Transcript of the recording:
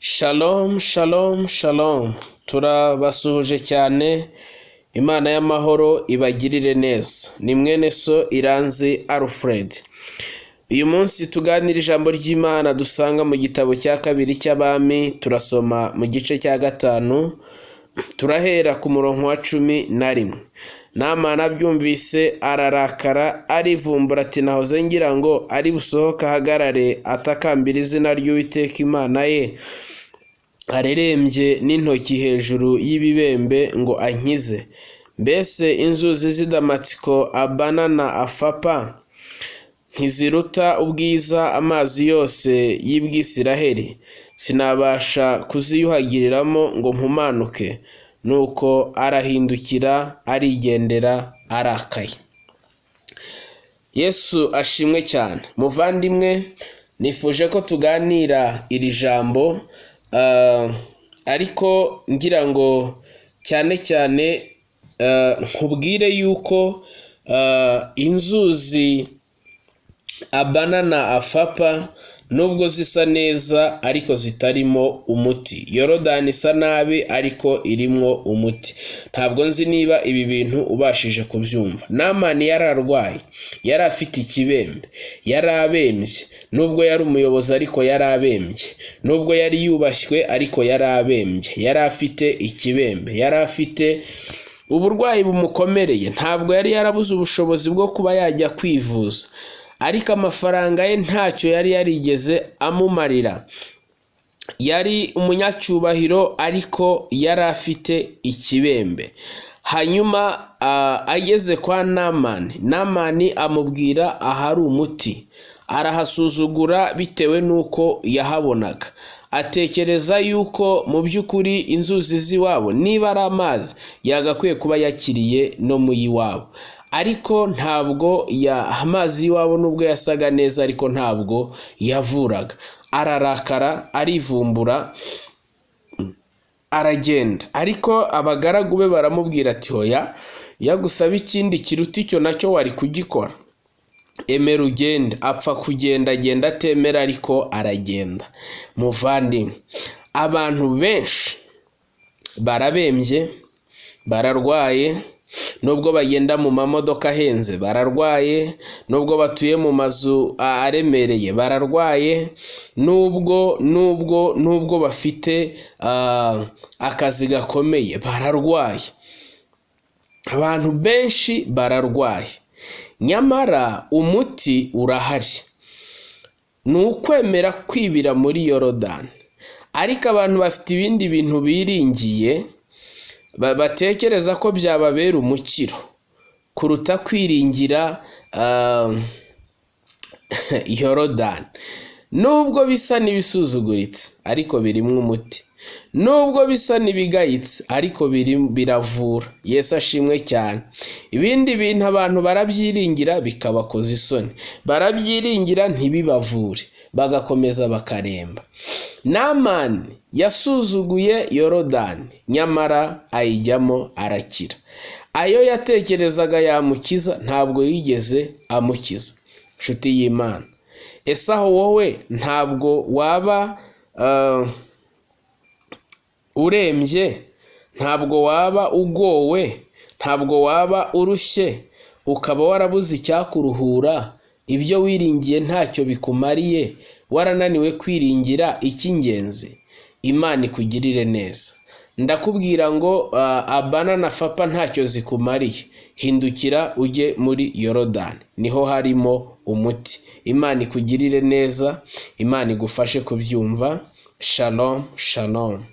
Shalom, shalom, shalom. Turabasuhuje cyane, Imana y'amahoro ibagirire neza. Ni mwene so Iranzi Alfred. Uyu munsi tuganira ijambo ry'Imana dusanga mu gitabo cya kabiri cy'Abami, turasoma mu gice cya 5, turahera ku murongo wa 11. Namani abyumvise ararakara, arivumbura ati: "Nahoze ngira ngo ari busohoke ahagarare atakambira izina ry'Uwiteka Imana ye, arerembye n'intoki hejuru y'ibibembe ngo ankize. Mbese inzuzi z'i Damasiko, Abana na Afapa, ntiziruta ubwiza amazi yose y'i Bwisiraheli? Sinabasha kuziyuhagiriramo ngo mpumanuke?" Nuko arahindukira arigendera arakaye. Yesu ashimwe cyane. Muvandimwe, nifuje ko tuganira iri jambo, ariko ngira ngo cyane cyane nkubwire yuko inzuzi Abana na Afapa, nubwo zisa neza ariko zitarimo umuti. Yorodani isa nabi ariko irimwo umuti. Ntabwo nzi niba ibi bintu ubashije kubyumva. Namani yari arwaye, yari afite ikibembe, yari abembye. Nubwo yari umuyobozi ariko yari abembye, nubwo yari yubashywe ariko yari abembye, yari afite ikibembe, yari afite uburwayi bumukomereye. Ntabwo yari yarabuze ubushobozi bwo kuba yajya kwivuza, ariko amafaranga ye ntacyo yari yarigeze amumarira. Yari umunyacyubahiro ariko yari afite ikibembe. Hanyuma ageze kwa Namani, Namani amubwira ahari umuti, arahasuzugura bitewe n'uko yahabonaga, atekereza yuko mu by'ukuri inzuzi z'iwabo niba ari amazi yagakwiye kuba yakiriye no mu y'iwabo, ariko ntabwo amazi y'iwabo nubwo yasaga neza ariko ntabwo yavuraga. Ararakara, arivumbura, aragenda. Ariko abagaragu be baramubwira ati: "Hoya, yagusaba ikindi kiruta icyo nacyo wari kugikora, emera ugende." Apfa kugenda, agenda atemera ariko aragenda. Muvandimwe, abantu benshi barabembye, bararwaye, nubwo bagenda mu mamodoka ahenze bararwaye, nubwo batuye mu mazu aremereye bararwaye, nubwo bafite akazi gakomeye bararwaye. Abantu benshi bararwaye, nyamara umuti urahari, ni ukwemera kwibira muri Yorodani. Ariko abantu bafite ibindi bintu biringiye, batekereza ko byababera umukiro kuruta kwiringira Yorodani. Nubwo bisa n'ibisuzuguritse ariko birimo umuti, nubwo bisa n'ibigayitse ariko biravura. Yesu ashimwe cyane. Ibindi bintu abantu barabyiringira bikabakoza isoni, barabyiringira ntibibavure, bagakomeza bakaremba. Namani yasuzuguye Yorodani, nyamara ayijyamo arakira. Ayo yatekerezaga yamukiza ntabwo yigeze amukiza. Inshuti y'Imana, ese aho wowe ntabwo waba urembye? Ntabwo waba ugowe? Ntabwo waba urushye ukaba warabuze icyakuruhura? Ibyo wiringiye ntacyo bikumariye, warananiwe kwiringira icy'ingenzi? Imana ikugirire neza. Ndakubwira ngo Abana na Fapa ntacyo zikumariye, hindukira ujye muri Yorodani, niho harimo umuti. Imana ikugirire neza, Imana igufashe kubyumva. Shalom, shalom.